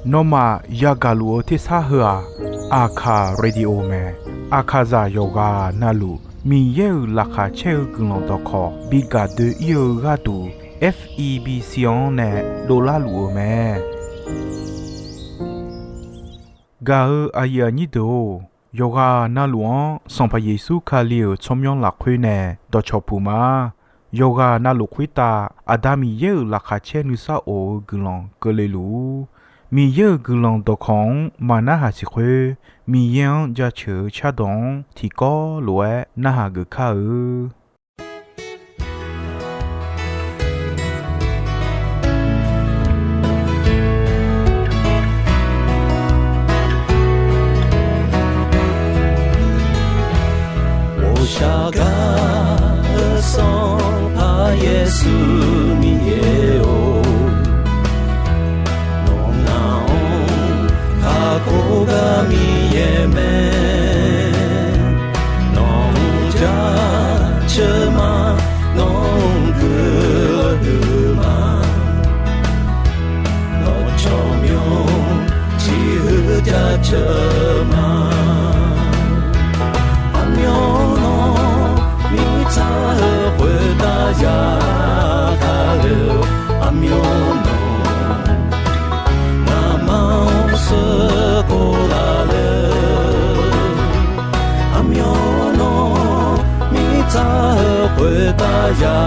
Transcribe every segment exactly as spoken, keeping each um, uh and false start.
Nawmaf yagaq luf-eu tersar heu-aq, Aqkaq Radio mae. Aqkaqzaq yawqghaq navluf Miqyaer-euq laqkhaq caer-eu guiqlanq dawqkawq bi gaq doe-ir-eu gharduq, F E B C-anr nae dovlar luf-eu mae. Gaq-eu aqyuif aqnyir deuq-or, yawqghaq navluf-anr Sanqpaq Yeqsur Kali-euq tsawrmyanr lafkhoer nae dawqcawq puq ma. Yawqghaq navluf khoertav Aqda Miqyaer-euq laqkhaq caer nuisar of-eu guiqlanq keuvle luf-ur. Miqyaer-euq guiqlanq dawqkawq-anr maqnarhaq siq khoer, Miqyaer-anr jaceuq-eu cardawq-anr tiqkawv lof-aer narhaq geuf kar-eu. Ghoqshaq gaq-eu Sanqpaq Yeqsur Miqyaer-or, nawq ngaq-anr kakhof gar Miqyaer mae. Nawq-anr jaceuq ma, nawq-anr guiqlanq huiq ma. Nawq tsawrmyanr tiq huiq jaceuq ma. Aqmyanluf mirtsaq-eu khoertav ya kale-eu, aqmyanluf ngamaf-anr sheuqkhof laf le. Aqmyanluf mirtsaq-eu khoertav ya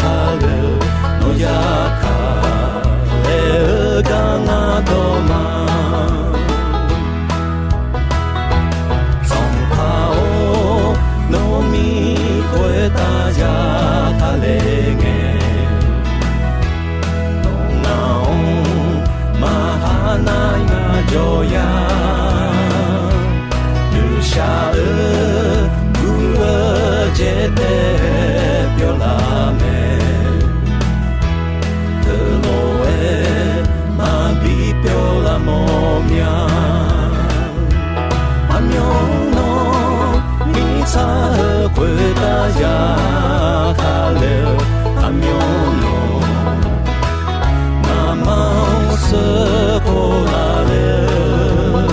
kale-eu, nawq ya kale-eu gar ngar dawq ma. Sanqpaq-or, nawq mir khoertav ya kale ngae, nawq ngaq-anr maqha nar ngaq jawr ya. Nuishaq-eu gur-eu jaetae pyawlaf mae. Teulof-aer maqbi pyawlaf mawf mya. Aqmyanluf mirtsaq-eu khoertav ya kale-eu, aqmyanluf ngamaf-anr sheuqkhof laf le-eu,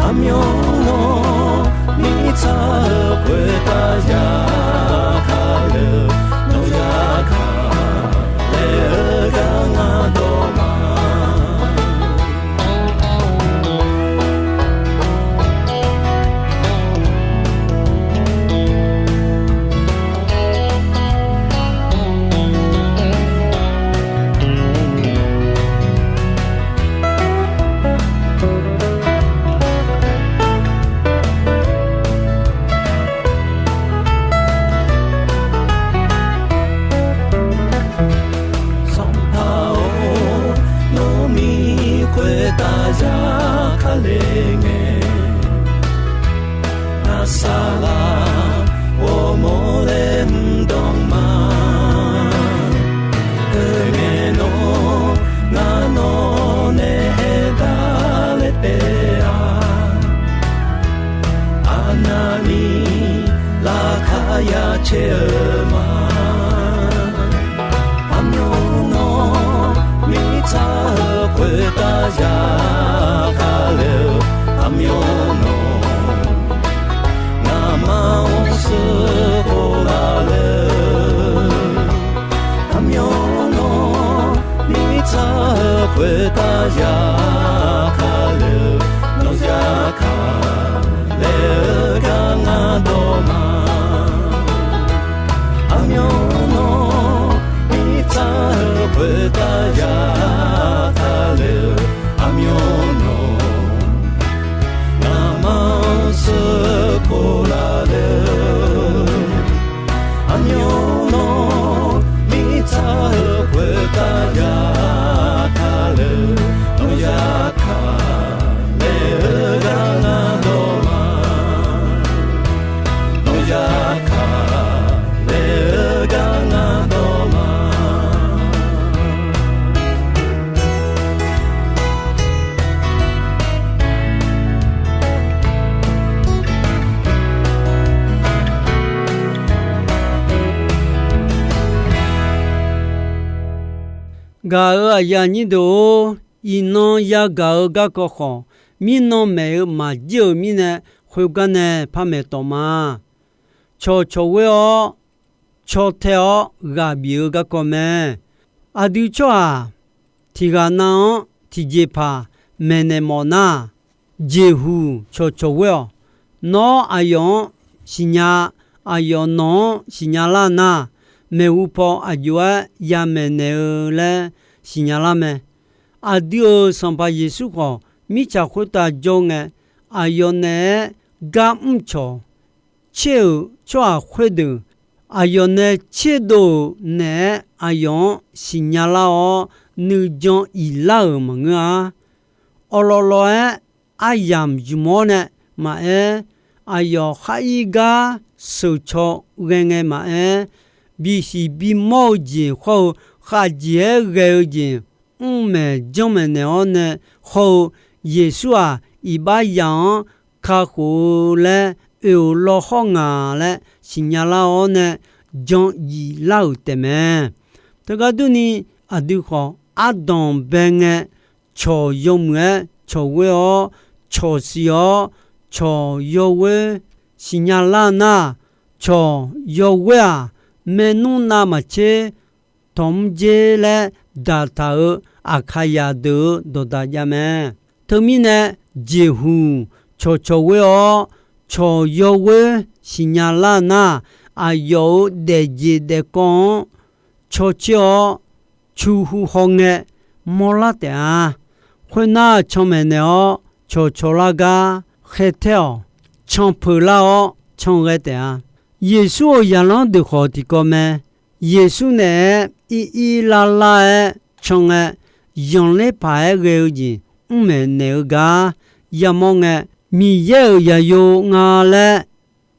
aqmyanluf mirtsaq-eu khoertav ya kale-eu, nawq ya kale-eu gar ngar dawq ma. Sanqpaq-or, nawq mir khoertav ya kale ngae, ngar saqlaq ghawrmawr laer mr dawq ma. Teungae nawr ngar nawq nae aerdar laer taef-a. Aqnavni laqkhaq ya caer-eu ma. Aqmyanluf mirtsaq-eu khoertav ya kale-eu, aqmyanluf ngamaf-anr sheuqkhof laf le-eu, aqmyanluf mirtsaq-eu khoertav ya kale-eu, nawq ya kale-eu gar ngar dawq ma. Aqmyanluf mirtsaq-eu khoertav ya kale-eu, aqmyanluf ngamaf-anr sheuqkhof laf le-eu, aqmyanluf mirtsaq-eu khoertav ya kale-eu, nawq ya kale-eu gar ngar dawq ma. Nawq ya kale-eu gar ngar dawq ma. Gaq-euq aqyuif aqnyir deuq-or, iqnan yagaq-eu garkawv khawf, mirnan maeq-eu maqjir-euq mirnae, khoergar nae par maeqtawf ma. Cawqcawq ghoer-awr, caw tae-awr ghaq bif-eu garkawv mae. Aqdui tsawrhaq tiq ghaq nav-anr tiqjeqpaq maeqnaeq mawf nar, jeqhuq cawqcawq ghoer-awq. Nawr aqyawf-anr siqnya, aqyawf nawq-anr siqnya lar nar, maeqhu paw aqjox-aer ya maeqnaeq-eu laer siqnya lar mae. Aqdui-euq Sanqpaq Yeqsur khawf, mirtsaq khoertav jawr ngae, aqyawf naeq-aer gar mrcawq tser-euq tsawrhaq khoerdeuq, aqyawf nae tserdov-euq naeq-aer aqyawf-anr siqnya lar-awr, nuijan iqlar-euq maqngeur-a. Awqlawvlawv-aer aryamq zmq-awr nae maqaer, aqyawf khar ir gar sheuqcaw ghae ngae maqaer, bisiq bimawr-eu jeq hawr-eu khaqjeq-aer ghae-eu jeq mrmaeq janrmaeq naeq-awr nae hawr-eu, Yeqsur-aq, iqbax yaf-anr kakhof-eu laer oe-euq lawhawr ngaq laer siqnya lar-awr nae jan yif lar-euq taefmae. Teugar durni, aqdui khawf ardanq bae ngae, cawq yawmuiq-aer cawq ghoer-awr, cawq siq-awr, cawq yawghoer siqnya lar nar, cawq yawghoer-aq, maernmr navmaqtser tawq mr dzer laer daqtaq-euq Aqkaqyaq deuq-euq dawqdaq jav mae. Teumirnae, jeqhuq cawqcawq ghoer-awr, cawq yawghoer siqnya lar nar, aqyawf-euq daefjeq daefkawv-anr cawtser-awr, cuhu hawngae mawrlar taef-a. Khoernar, canmaeq naeq-awr cawqcawq lar gar khaertaer-awq. Canpeuq lar-awr canghae taef-a. Yeqsur-euq zaqlanr deuq khawf tiqkawv mae. Yeqsur naeq-aer ir ir lar lar-aer can ngae, zanqler paq-aer ghae-eu jeq mrmaeq naeq-eu gar yamawr ngae, Miqyaer-euq zaqyo nga laer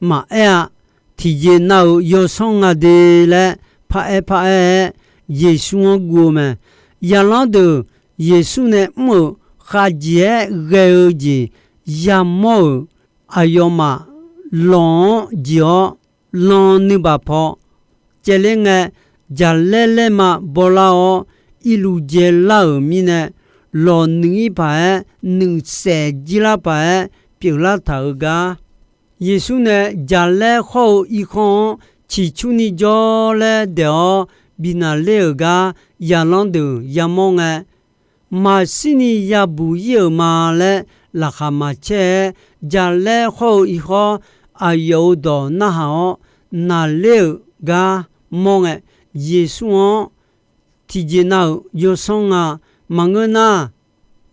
maqaer-a. Tiqjeq nav-euq yawsanr nga de laer paraer paraer-aer Yeqsur-anr guv-eu mae. Zaqlanr deuq Yeqsur nae mr-euq khaqjeq-aer ghae-eu jeq yamawr-euq aqyawfmaf lawq-anr jeq-awr, lan nuibaq paw caevler ngae, jaqlaer laerma bawlar-awr, irluv dzae lar-euq mirnae, lawq nuiq ir paq-aer, nuiq saef jir lar paq-aer pyeuflar taq-eu gar, Yeqsur nae jaqlaer hawr-eu irkhanr-anr ciqcurni jawr laer daeq-awr bifnaq ler-euq gar zaqlanr deuq yamawr ngae, maqshirni yabuq ir-euq ma laer laqkhaq maqcaer-aer, jaqlaer hawr-eu irkhawr aqyawf-euq dawq narhaq-awr naqler-euq gar mawr ngae, Yeqsur-anr tiqjeq nav-euq yawsanr nga maqngeur nar,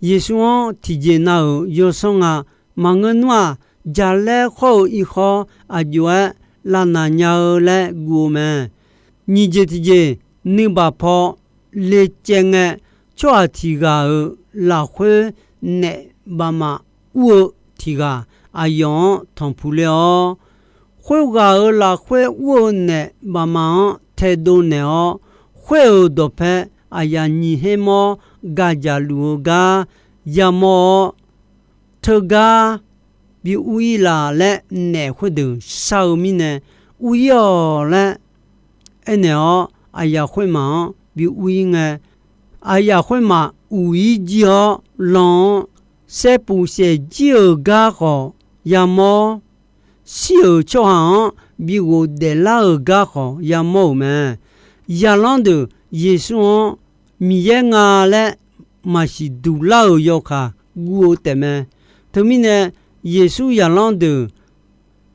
Yeqsur-anr tiqjeq nav-euq yawsanr nga maqngeur nmr-aq, jaqlaer hawr-eu irkhawr aqjox-aer lavnaq nya-eu laer guv-eu mae. Nyiq jeq tiqjeq, nuibaq paw lecaev ngae, tsawrhaq tiq ghaq-euq lafkhoer naef bafmaf ur-eu tiq ghaq aqyawf-anr tanqpuq ler-awr, khoerghaq-euq lafkhoer ur-eu naef bafmaf-anr taedov naeq-awr, khoer-euq dawqpae aqyaf nyiq her mawr gaq jaqluf-eu gar yamawr-awr, teugar bi ur ir laf laer naef khoerdeuq shar-eu mirnae, ur ir-awq laer aernaeq-awr, aqyaf khoermaf-anr bi ur ir ngae, aqyaf khoermaf uq ir jir-awr, lan-anr saerpuf saef jir-euq gar khawf yamawr, shir-euq tsawrhaq-anr bi ghofdaef lar-euq gar khawf yamawr-euq mae. Zaqlanr deuq Yeqsur-anr Miqyaer nga laer maqsiq duq lar-euq yawkaq guv-eu taefmae. Teumirnae, Yeqsur zaqlanr deuq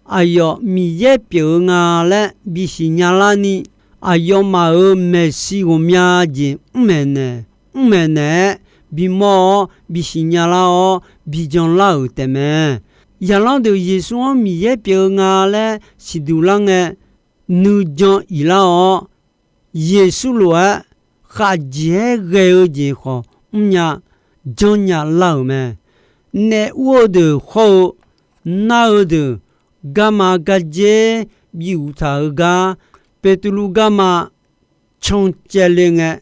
aqyawf Miqyaer pyeuf-eu nga laer bisiq nya larni, aqyawfmaf-euq maeqshi ghawqmya jeq mr maeqnaeq, mr maeqnaeq-aer bimawr-awr bisiq nya lar-awr bijan lar-euq taefmae. Zaqlanr deuq Yeqsur-anr Miqyaer pyeuf-eu nga laer siqduq lar ngae, nuijan iq lar-awr, Yeqsur lof-aer khaqjeq-aer ghae-eu jeq khawf mrnya janrnya lar-euq mae. Naef ur-eu deuq hawr-eu nar-eu deuq garma gardzer bi uqtaf-eu gar, Beqtuvluv garma cancaevle ngae,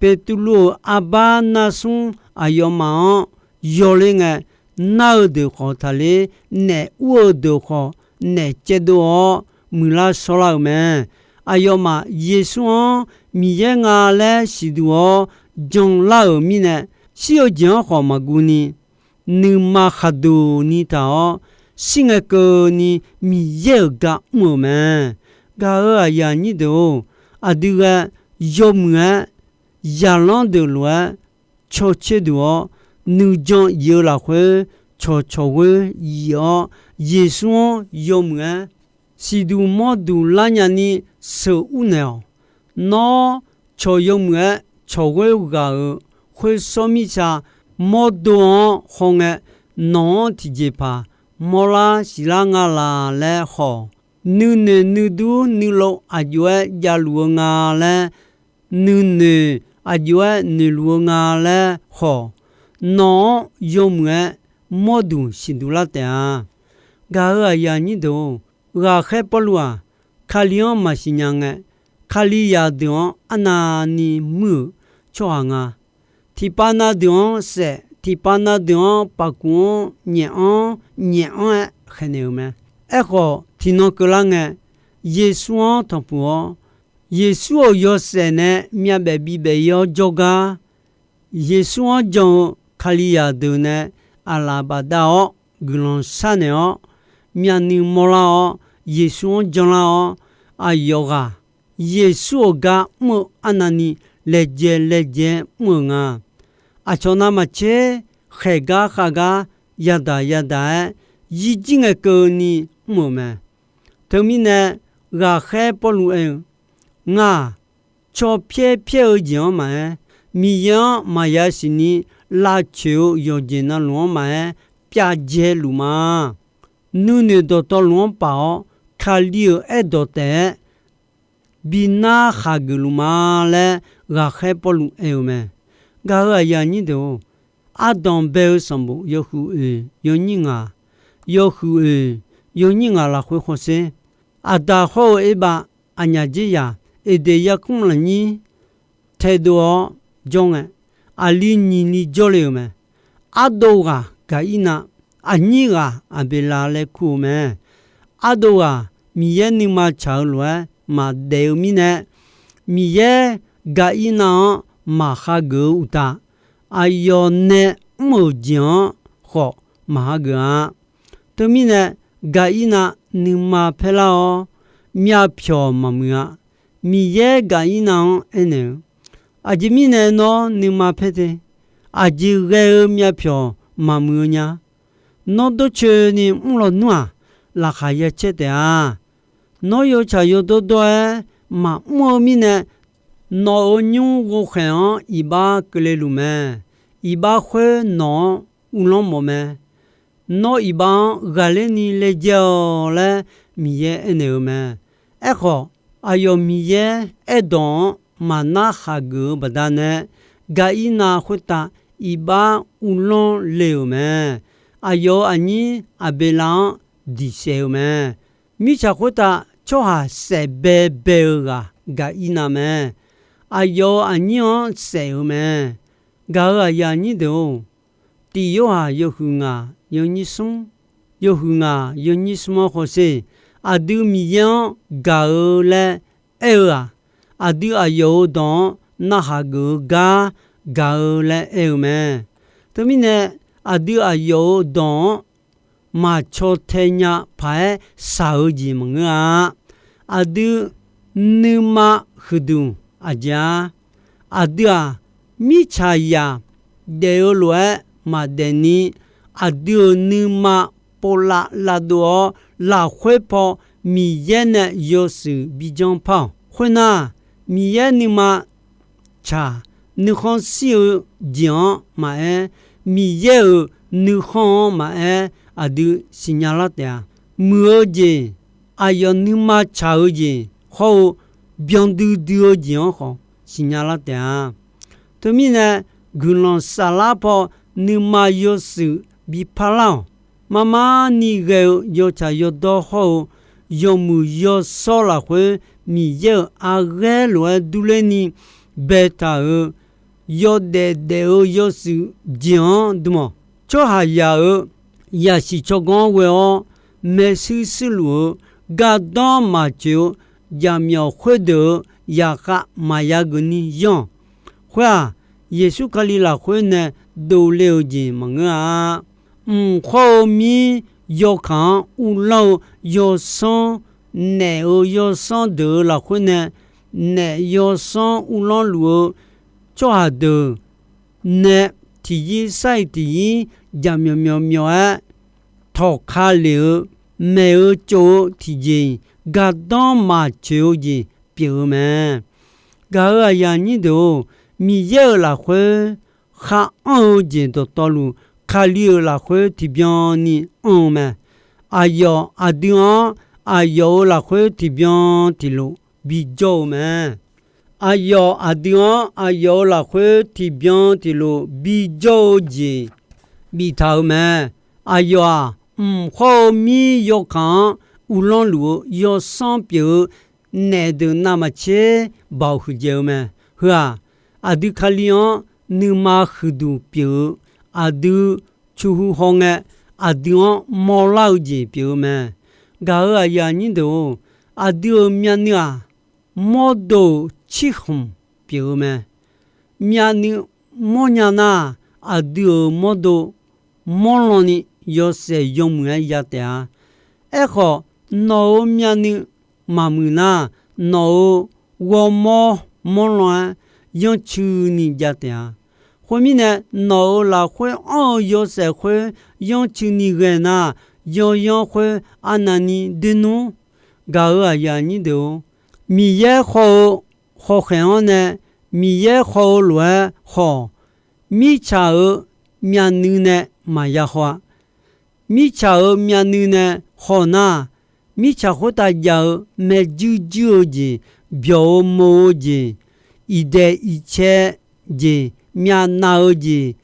Beqtuvluv-euq arbar narsmr aqyawfmaf-anr yawler ngae, nar-eu deuq khawf taqler, naef ur-eu deuq khawf naef caevdov-awr muiqlar shawrlar-euq mae. Aqyawfmaf Yeqsur-anr Miqyaer nga laer siqduq-awr janlar-euq mirnae, shir-eu jeq-anr khawf maqguv ni, nuima khaqduq ni taq-awr, shir ngae keuvni Miqyaer-euq gar mr-euq mae. Gaq-euq aqyuif aqnyir deuq-or, aqdui ghae yawmuiq-aer, zaqlanr deuq lof-aer cawtser duq-awr, nuijan iq-eu lafkhoer cawqcawq ghoer yif-awr, Yeqsur-anr yawmuiq-aer siqduq mawrduq lar nyani sheuqur naeq-awq. Nawr cawq yawmuiq-aer cawq ghoer ghaq-euq khoer sawr mirtsa mawrdo-anr hawngae, nawq-anr tiqjeqpaq mawrlar siqlar nga laq laer khawf, nuinoeq nuidur nuilov aqjox-aer javluf-eu nga laer, nuinoeq aqjox-aer noeqluf-eu nga laer khawf, nawq-anr yawmuiq-aer mawrduq siqduq lar taef-a. Gaq-euq aqyuif aqnyir deuq-or, ghaqkhaer Pawrluv-aq, Kali-anr maqsiq nya ngae, Kalizaq deuq-anr arnavni muir-euq tsawrhaq nga. Tiqpav na deuq-anr saef, tiqpav na deuq-anr paf kuf-anr nyaef-anr nyaef-anr-aer khaeqnaeq-euq mae. Aerkhawf, tiqnan keuvlar ngae, Yeqsur-anr tanqpuq-awr, Yeqsur-euq yawshaef nae myavbaef bibaef-ir-awr jawrgar, Yeqsur-anr jan-eu Kalizaq deuq nae aqlaf bafdav-awr guiqlanq sharnaeq-awr, myavnuiv mawrlar-awr, Yeqsur-anr janlar-awr, aqyawf ghaq Yeqsur-euq gar mr-eu arnavni laejae laejae-aer mr-euq nga. Aqcawq navmaqtser khaeq gar khav gar yadaq yadaq-aer yirjir ngae keuvni mr-euq mae. Teumirnae, ghaqkhaer Pawrluv aer-eu, Ngaq, caw pyaer pyaer-eu jeq-anr maqaer, Miqyaer-anr maqya siqni lavcoeq-eu yawqjeq navluf-anr maqaer, pyav dzae luf ma. Nuinoeq dawqtawvluf-anr paf-awr, Kali-euq aerdawq taef-aer bi nar khaqgeuf luf ma laer ghaqkhaer Pawrluv aer-eu mae. Gaq-euq aqyuif aqnyir deuq-or, ardanq bae-eu sanqbof yawhuiq oeq yawnyir ngaq, yawhuiq oeq yawnyir ngaq lafkhoer hawsher. Aqdaq hawr-eu Erbav, aqnyaf dzerzaq, Eqdeq yarkmr lafnyir taedov-awr jawr ngae, aqli nyiq li jawrle-euq mae. Ardov ghaq Gaqirnav, aqnyir ghaq Aqbeqlav laer kur-eu mae. Ardov ghaq Miqyaer nuima tsaq-eu lof-aer maqdaef-eu mirnae, Miqyaer Gaqirnav-anr maqhageuf-eu uqtaf, aqyawf nae mr-euq jeq-anr khawf maqhageuf-a. Teumirnae, Gaqirnav nuima paerlar-awr, myavpyawq maqmuiq-a. Miqyaer Gaqirnav-anr aernaeq-eu, Aqjeq mirnae nawr nuima paer te? Aqjeq ghae-eu myavpyawq maqmuiq-eu nya? Nawr dawrcoeni mrlawnmr-aq, laqkhaq ya caer taef-a. Nawr yawtsaq yawdawr dawr-aer maqmr-eu mirnae, nawq-euq nymr ghovkhaeq-anr iqbax keuvle luf mae. Iqbax khoer nawq-anr uvlanr mawf mae. Nawr iqbax-anr ghaqler ni laejae-awq laer Miqyaer aernaeq-eu mae. Aerkhawf, aqyawf Miqyaer aerdawq-anr maqnar khaqgeuf-eu baqdanae, Gaqirnav khoertav iqbax uvlanr le-euq mae. Aqyawf-euq aqnyir Aqbeqlav-anr diq saef-eu mae. Mirtsaq khoertav tsawrhaq saef baebae-eu ghaq Gaqirnav mae. Aqyawf-euq aqnyir-anr saef-eu mae. Gaq-euq aqyuif aqnyir deuq-or, Tiq Yorhaq yawhuiq ngaq yawnyir smr, yawhuiq ngaq yawnyir smr-anr hawsher. Aqdui Miqyaer-anr gaq-eu laer aer-eu-aq, aqdui aqyawf-euq dawq-anr narhaq geuf-eu gar gaq-eu laer aer-eu mae. Teumirnae, aqdui aqyawf-euq dawq-anr maqcaw tae nya paq-aer shaq-eu jeq maqngeur-a. Aqdui nuima huiqduq aqjeq-a. Aqdui-aq, mirtsaqzaq daef-eu lof-aer maqdaef ni, aqdui-euq nuima povlav lavdov-awr, lafkhoer paw Miqyaer nae yawshuif bijanr par-awq. Khoernar, Miqyaer nuima tsaq, nuikhanr shir-eu jeq-anr maqaer, Miqyaer-euq nuikhanr-anr maqaer, aqdui siqnya lar taef-a. Muiq-eu jeq, aqyawf nuima tsaq-eu jeq hawr-eu, byandui dui-eu jeq-anr khawf siqnya lar taef-a. Teumirnae, guiqlanq saflar paw nuima yawshuif bi parlar-awq. Marmarni ghae-eu yawtsaq yawdawr hawr-eu, yawmuiq yawshawr lafkhoer Miqyaer-euq arghaer lof-aer durler ni baetaq-euq yawdaef daef-eu yawshuif jeq-anr dm-awq. Tsawrhaqzaq-euq yaqsiq tsawrganr-anr ghoe-awr, maershuir shuirluf-eu gardanr maqtsoeq-eu jaqmyawf khoerdeuq-euq zaqkhav maqya geuf ni yanr-awq. Khoer-aq, Yeqsur Kali lafkhoer nae dovle-eu jeq maqngeur-a. Mq khawr-eu mir yawkaq-anr uvlanr-eu yawsanr, naef-euq yawsanr deuq-euq lafkhoer nae naef yawsanr uvlanr luf-eu tsawrhaq deuq nae tiqyir sar-iq tiqyir jaqmyawf myawf myawf-aer tawqka lef-eu, maeq-eu tsov-eu tiqjeq-iq gardanr maqtsoeq-eu jeq pyeuf-eu mae. Gaq-euq aqyuif aqnyir deuq-or, Miqyaer-euq lafkhoer khar anr-eu jeq dawqtawvluf, Kali-euq lafkhoer tiqbyan ni anr-eu mae. Aqyawf aqdui-anr aqyawf-euq lafkhoer tiqbyan tiqlof bijawr-eu mae. Aqyawf aqdui-anr aqyawf-euq lafkhoer tiqbyan tiqlof bijawr-eu jeq biftaq-euq mae. Aqyawf-aq, mq khawr-eu mir yawkaq-anr uvlanr luf-eu yawsanr pyeuf-eu naef deuq navmaqtser baoq huiqdzaeq-eu mae. Heu-aq, aqdui Kali-anr nuima huiqduq pyeuf-eu, aqdui cuqhu hawngae, aqdui-anr mawrlar-eu jeq pyeuf-eu mae. Gaq-euq aqyuif aqnyir deuq-or, aqdui-euq myavnuiv-aq, mawrdo-euq cirkhmq pyeuf-eu mae. Myavnuiv mawrnya nar, aqdui-euq mawrdo mawrlan ni yawshaef yawmuiq-aer ya taef-a. Aerkhawf, nawq-euq myavnuiv maqmuiq nar, nawq-euq ghawrmawr mawrlan-aer yanrcuini jav taef-a. Khoermirnae, nawq-euq lafkhoer anr-eu yawshaef khoer yanrcuini ghae nar, yawyanr khoer arnavni doer nmr. Gaq-euq aqyuif aqnyir deuq-or, Miqyaer khawr-eu khawkhaeq-anr nae Miqyaer khawr-eu lof-aer khawq, mirtsaq-euq myavnuiv nae maqya khawr-a. Mirtsaq-euq myavnuiv nae khawq nar, mirtsaq khoertav jav-eu maeqjuir juir-eu jeq, byawq-eu mo-eu jeq, iqdaeq iqcae jeq, myavnav-eu jeq,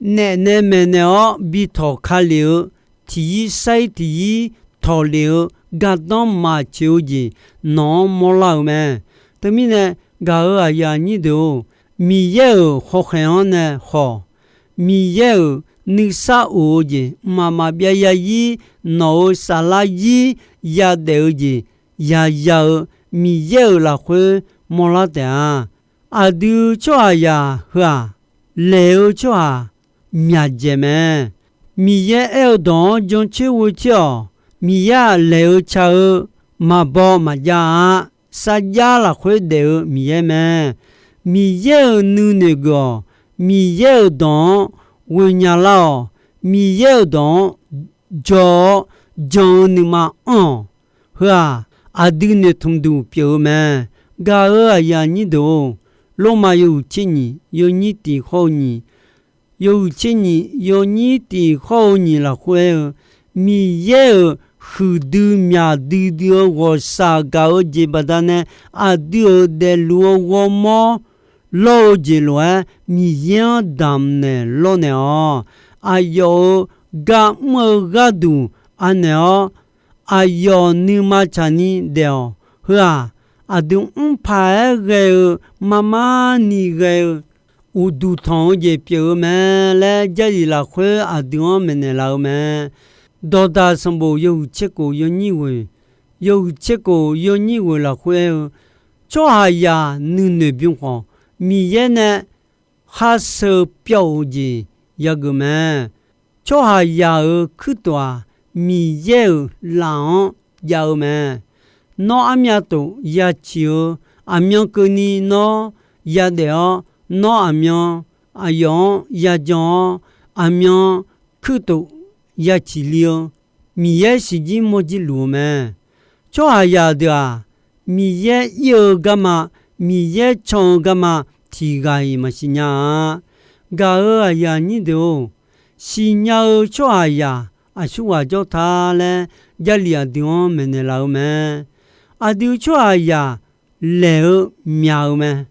naef nae maeqnaeq-awr bi tawqka lef-eu, tiqyir sar-ir tiqyir tawqlef-eu gardanr maqtsoeq-eu jeq nawq-anr mawrlar-euq mae. Teumirnae, gaq-euq aqyuif aqnyir deuq-or, Miqyaer-euq khawkhaeq-anr nae khawq, Miqyaer-euq nuisar of-eu jeq, mqmaq maqbyav zarzir nawq-euq saflar zir yadaef-eu jeq, yaya-eu Miqyaer-euq lafkhoer mawrlar taef-a. Aqdui tsawrhaqzaq heu-aq, laeq-eu tsawrhaq myaqdzaeq mae. Miqyaer aer-eu dawq-anr jancoer ghoe coer-awq. Miqyaer-aq, laeq-eu ca-eu maqbaw maqjav-a. Sarjax lafkhoer daef-eu Miqyaer mae. Miqyaer-euq nuinoeq geuf-awq. Miqyaer-euq dawq-anr ghoenya lar-awq. Miqyaer-euq dawq-anr jawr-awr jan-eu nuima anr-awq. Heu-aq, aqdui noeqtmq duq pyeuf-eu mae. Gaq-euq aqyuif aqnyir deuq-or, Lormav yawhuiq tser nyiq yawnyir tiq khawr-eu nyiq, yawhuiq tser nyiq yawnyir tiq khawr-eu nyiq lafkhoer aer-eu, Miqyaer-euq huiqdui myaq duidui-eu ghawqshaq gaq-eu jeq baqdanae, aqdui-euq daefluf-eu ghawrmawr lawr-eu jeq lof-aer Miqyaer-anr damqnaeq lawrnaeq-awq. Aqyawf-euq gar mr-eu gharduq anaeq-awr, aqyawf nuima tsaqni daef-awq. Heu-aq, aqdui mr paq-aer ghae-eu marmar ni ghae-eu uqduq tanq-eu jeq pyeuf-eu mae laer, Jarlif lafkhoer aqdui-anr maeqnaeq laf-eu mae. Dawqdaq sanqbof yawhuiq tser kof yawnyir ghoeq, yawhuiq tser kof yawnyir ghoeq lafkhoer aer-eu, tsawrhaqzaq nuinoeq bym khawf, Miqyaer nae khar sheu pyawv-euq jeq yageuf mae. Tsawrhaqzaq-euq kuirtof-aq, Miqyaer-euq laf-anr jav-eu mae. Nawr armyav tof yaciq-eu, aqmyan keuvni nawr yadaef-awr, nawr aqmyan aqyawf-anr yajan-awr, aqmyan kuirtof yaciq li-eu, Miqyaer siqjir mawrjir luf-eu mae. Tsawrhaqzaq deuq-aq, Miqyaer ir-eu garma, Miqyaer can-eu garma tiq ghaq-iq maqsiq nya-a. Gaq-euq aqyuif aqnyir deuq-or, siqnya-eu tsawrhaqzaq aqsurghaq jawr ta laer, Jarlif aqdui-anr maeqnaeq laf-eu mae. Aqdui tsawrhaqzaq laeq-eu myaq-eu mae.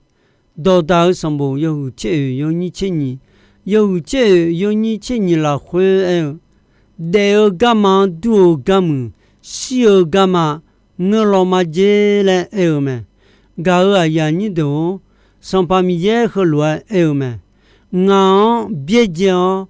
Dawqdaq-eu sanqbof yawhuiq tser oeq yawnyir tser nyiq, yawhuiq tser oeq yawnyir tser nyiq lafkhoer aer-eu, daef-eu garma-anr dur-eu garmuiq, shir-eu garma ngeur law mar jer laer aer-eu mae. Gaq-euq aqyuif aqnyir deuq-or, Sanqpaq Miqyaer heulof-aer aer-eu mae. Ngaq-anr byaerdzae-awr,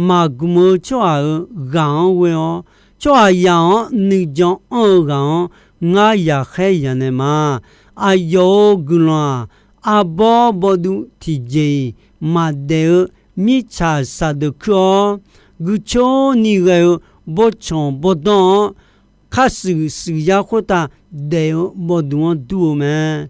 maqgmq-eu tsawrhaq-euq ghaq-anr ghoe-awr, tsawrhaqzaq-anr nuijan anr-eu ghaq-anr ngar yaqkhaer yanaeq ma. Aqyawf-euq guiqlanq-aq, arbawr bawduv tiqjeq-iq maqdaef-eu mirtsaq saqdeuq kuir-awr, guicoer ni ghae-eu bawrtsanq bawrdanr-anr, khar shuif shuif yar khoertav daef-eu bawduv-anr dur-eu mae.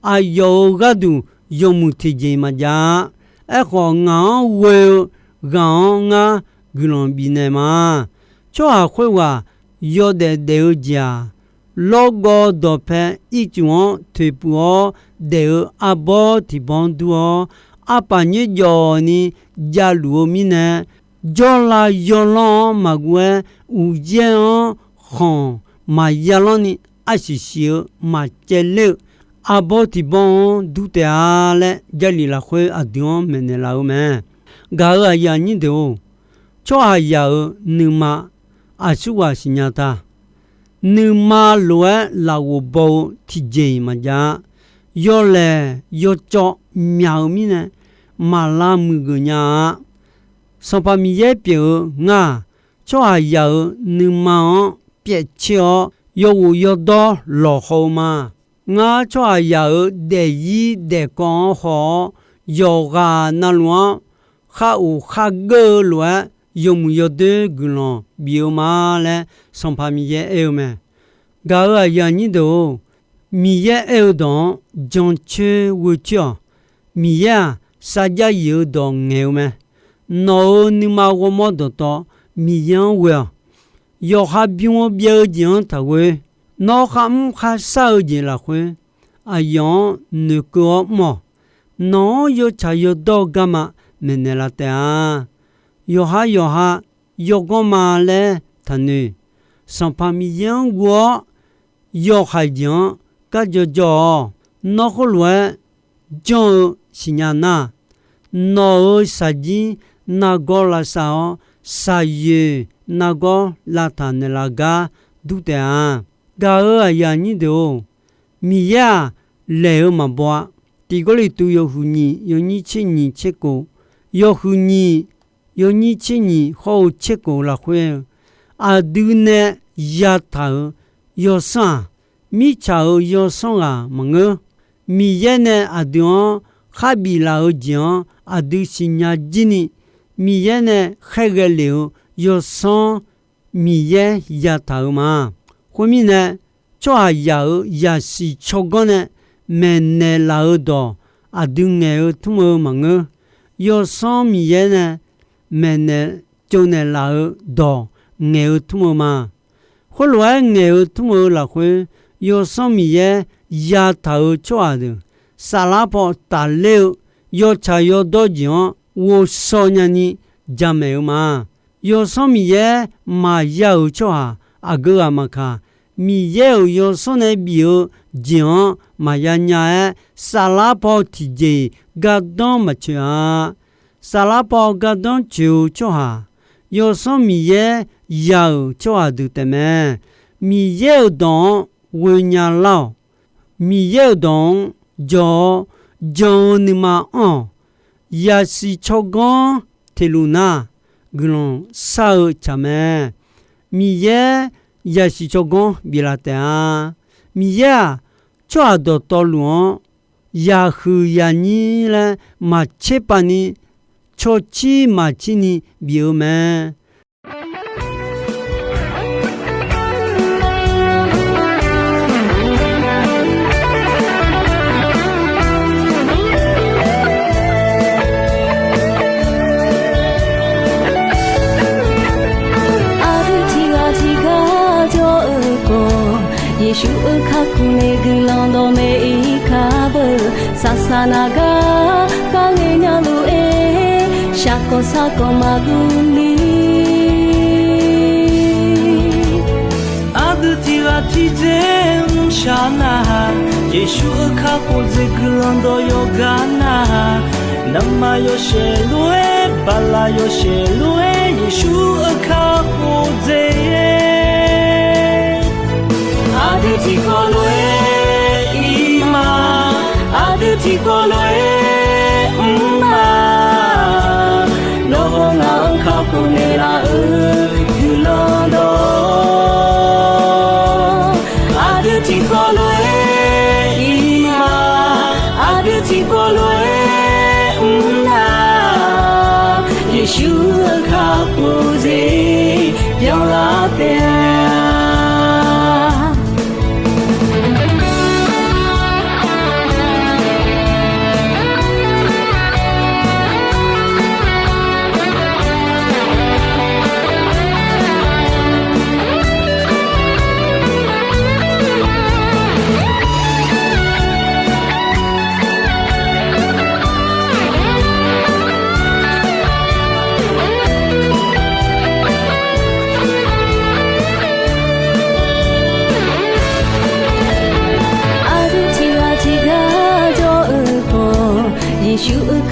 Aqyawf-euq gharduq yawmuiq tiqjeq-iq maqjav-a. Aerkhawf, ngaq-anr ghoe-eu ghaq-anr ngar guiqlanq bifnaeq ma. Tsawrhaq khoerghaq yawdaef daef-eu jeq-aq, lawrgawv dawqpae ircuf-anr toeqpuiv-awr daef-eu arbawr tiqbawr dur-awr, arpaf nyoerjawf ni javluf-eu mirnae, jawrlav yawlanr-anr maqguv-aer, uqyaer-anr khanq maqya lanr ni, arsiq siq-eu maqcaevler-eu arbawr tiqbawr-anr dur taef-a laer, Jarlif lafkhoer aqdui-anr maeqnaeq laf-eu mae. Gaq-euq aqyuif aqnyir deuq-or, tsawrhaqzaq-euq nuima aqsurghaq siqnya ta. Nuima lof-aer lafghof baw-eu tiqjeq-iq maqjav-a. Yawlaeq yawcawv myaq-eu mirnae, maqlav muiqgeuf nya-a. Sanqpaq Miqyaer pyeuf-eu ngar-aq, tsawrhaqzaq-euq nuima-anr pyaev tser-awr, yawghof yawdawr lawqhaw-eu ma. Ngar tsawrhaqzaq-euq daefzir daefkawv-anr haw-awr, yawqghaq navluf-anr khar of khar geur-eu lof-aer, yawmuiq yawdoer guiqlanq bif-eu ma laer, Sanqpaq Miqyaer aer-eu mae. Gaq-euq aqyuif aqnyir deuq-or, Miqyaer aer-eu dawq-anr jancoer ghoecoer-awq. Miqyaer-aq, sarjax yif-eu dawq ngaeq-eu mae. Nawq-euq nuima ghawrmawr dawqtawv Miqyaer-anr ghoe-awq. Yawqha bym-eu byaev-eu jeq-anr taqghoe. Nawr kharmr kharshar-eu jeq lafkhoer, aqyawf-anr noeqkeuv-awr mr-awq. Nawq-anr yawtsaq yawdawr-eu garma maeqnaeq laf taef-a. Yawqha yawqha yawganr ma laer taqnoeq. Sanqpaq Miqyaer-anr guv-awr yawhaiq jeq-anr garjaw jaw-awq. Nawr khoerlof-aer janr-eu siqnya nar, nawq-euq shaqjir nargawr lavsav-awr, shaqyoeq nargawr lavtaq naeqlaf gar dur taef-a. Gaq-euq aqyuif aqnyir deuq-or, Miqyaer-aq, laeq-eu maqbaw-a. Tiq Gawrliqtu yawhuiq nyiq yawnyir tser nyiq tser kof, yawhuiq nyiq yawnyir tser nyiq hawr-eu tser kof lafkhoer-eu, aqdui nae yataq-euq yawsanr-aq, mirtsaq-euq yawsanr ghaq maqngeur. Miqyaer nae aqdui-anr kharbif laf-eu jeq-anr aqdui siqnya jir ni, Miqyaer nae khaerghae lef-eu yawsanr Miqyaer yataq-euq ma. Khoermirnae, tsawrhaqzaq-euq zaqsiq tsawrganr nae maeqnaeq laf-eu dawq aqdui ngaeq-eu tmr-eu maqngeur. Yawsanr Miqyaer nae maeqnaeq tsovnaeq laf-eu dawq ngaeq-eu tmr-eu ma. Khoerlof-aer ngaeq-eu tmr-eu lafkhoer, Yawsanr Miqyaer yataq-euq tsawrhaq deuq saflar paw tafler-eu yawtsaq yawdawr jeq-anr ghovshaw nyani jamaeq-eu ma. Yawsanr Miqyaer maqya-euq tsawrhaq aqgeu ghaq maqkaq, Miqyaer-euq yawsanr nae bif-eu jeq-anr maqya nya-aer, saflar paw tiqjeq-iq gardanr maqtsoeq-a. Saflar paw gardanr tsoeq-eu tsawrhaq, Yawsanr Miqyaer ya-euq tsawrhaq deuq taefmae. Miqyaer-euq dawq-anr ghoenya lar-awq. Miqyaer-euq dawq-anr jawr-awr, jan-eu nuima anr-awq. Yaqsiq tsawrganr teqluf nar, guiqlanq shar-eu tsaq mae. Miqyaer yaqsiq tsawrganr biflaf taef-a. Miqyaer-aq, tsawrhaq dawqtawvluf-anr yaqhuiq yaqnyir laer maqtser pav ni, cawcir maqcir ni bif-eu mae. Aqdui tiqghaq tiqgar jawr-eu khawf, Yeqsur-euq kakhof nae guiqlanq dawqmaeq-ir kar beu. Saqsaq naqgar gar ngae nya luf-aer, shaqkawq sarkawq maqguv ni. Aqdui tiqghaq tiqjeq mrshaq nar-aq, Yeqsur-euq kakhof dzaeq guiqlanq dawq yawqgar nar-aq, navmaqyawshaef lof-aer, baqlaq yawshaef lof-aer, Yeqsur-euq kakhof dzaeq-aer, aqdui tiqkawv lof-aer ir ma. Aqdui tiqkawv lof-aer mr ma. Nawr hawr ngaq-anr kakhof naeqlaf-euq guiqlanq dawq, aqdui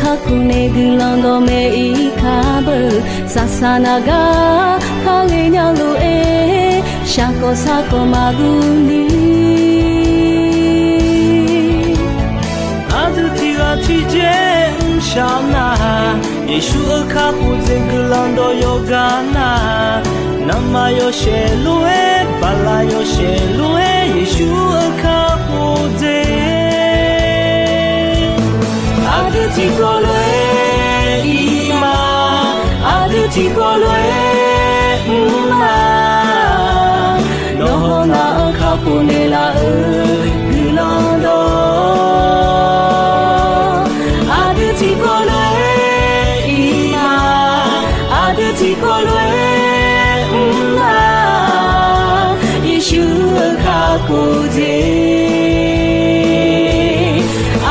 kakhof nae guiqlanq dawqmaeq-ir kar beu. Saqsaq naq gar kar ghaenya lof-aer, shaqkawq saqkawq maqguv ni. Aqdui tiq ghaq tiq jeq mrshaq nar, Yeqsur-euq kakhof jeq guiqlanq dawq yawqgar nar, naqma yawshaef lof-aer, baqlaq yawshaef lof-aer, Yeqsur-euq kakhof jeq. Aqdui tiqkawv lof-aer ir ma, aqdui tiqkawv lof-aer mr ma. Nawq hawq ngaq-anr kakhof naeqlaf-euq guiqlanq dawq. Aqdui tiqkawv lof-aer ir ma, aqdui tiqkawv lof-aer mr ma. Yeqsur-euq kakhof jeq.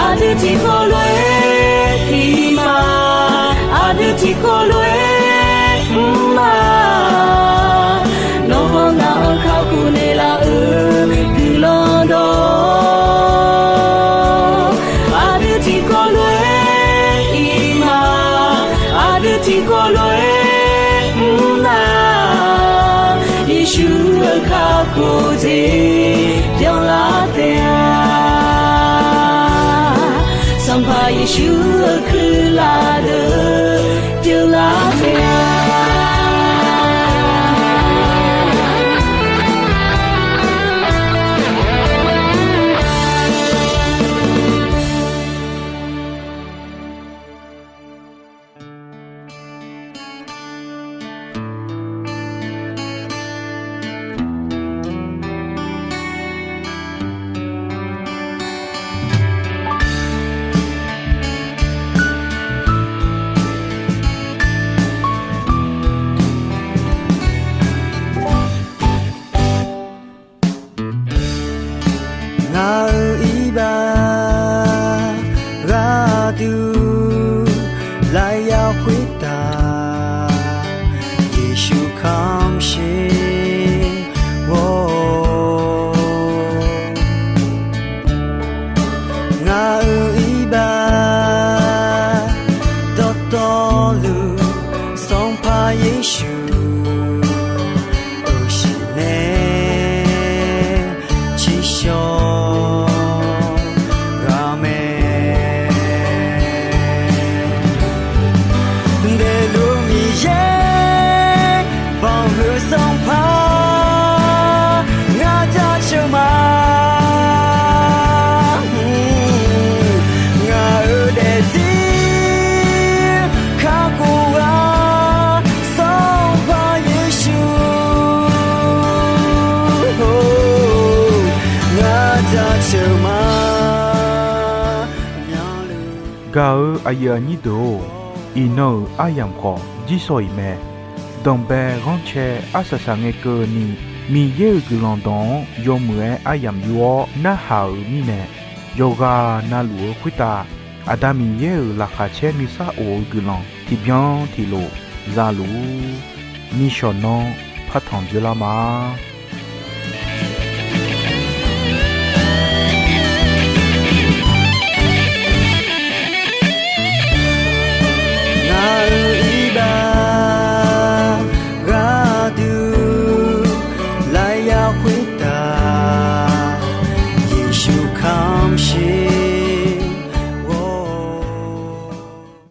Aqdui tiqkawv lof-aer ir ma, aqdui tiqkawv lof-aer mr ma. Nawq hawq ngaq-anr kakhof naeqlaf-euq guiqlanq dawq. Aqdui tiqkawv lof-aer ir ma, aqdui tiqkawv lof-aer mr ma. Yeqsur-euq kakhof jeq byanlar taef-a. Sanqpaq Yeqsur-euq kuirlaf deuq byanlar taef-a. Ngaq-euq iqbax gharduq lavyav khoertav, Yeqsur kamq sher-awr. Ngaq-euq iqbax dawqtawvluf, Sanqpaq Yeqsur-euq shiq nae tsiqshawq ghaq mae. Daefluf Miqyaer banqhuiq Sanqpaq ngar jaceuq ma. Ngaq-euq daefzir kakhof ghaq Sanqpaq Yeqsur, ngar jaceuq ma. Gaq-euq aqyuif aqnyir deuq-or, iqnan-euq aryamq khawf jirsawq iq mae. Danqbae ghanrcae arsaq saqngae keuvni, Miqyaer-euq guiqlanq dawq-anr yawmuiq-aer aryamq yur-awr narhaq-euq mirnae, yawqghaq navluf-eu khoertav Aqda Miqyaer-euq laqkhaq caer nuisar of-eu guiqlanq tiqbyan tiqlof zaluf-ur. Nishawq nanr partanq dzoerlar ma.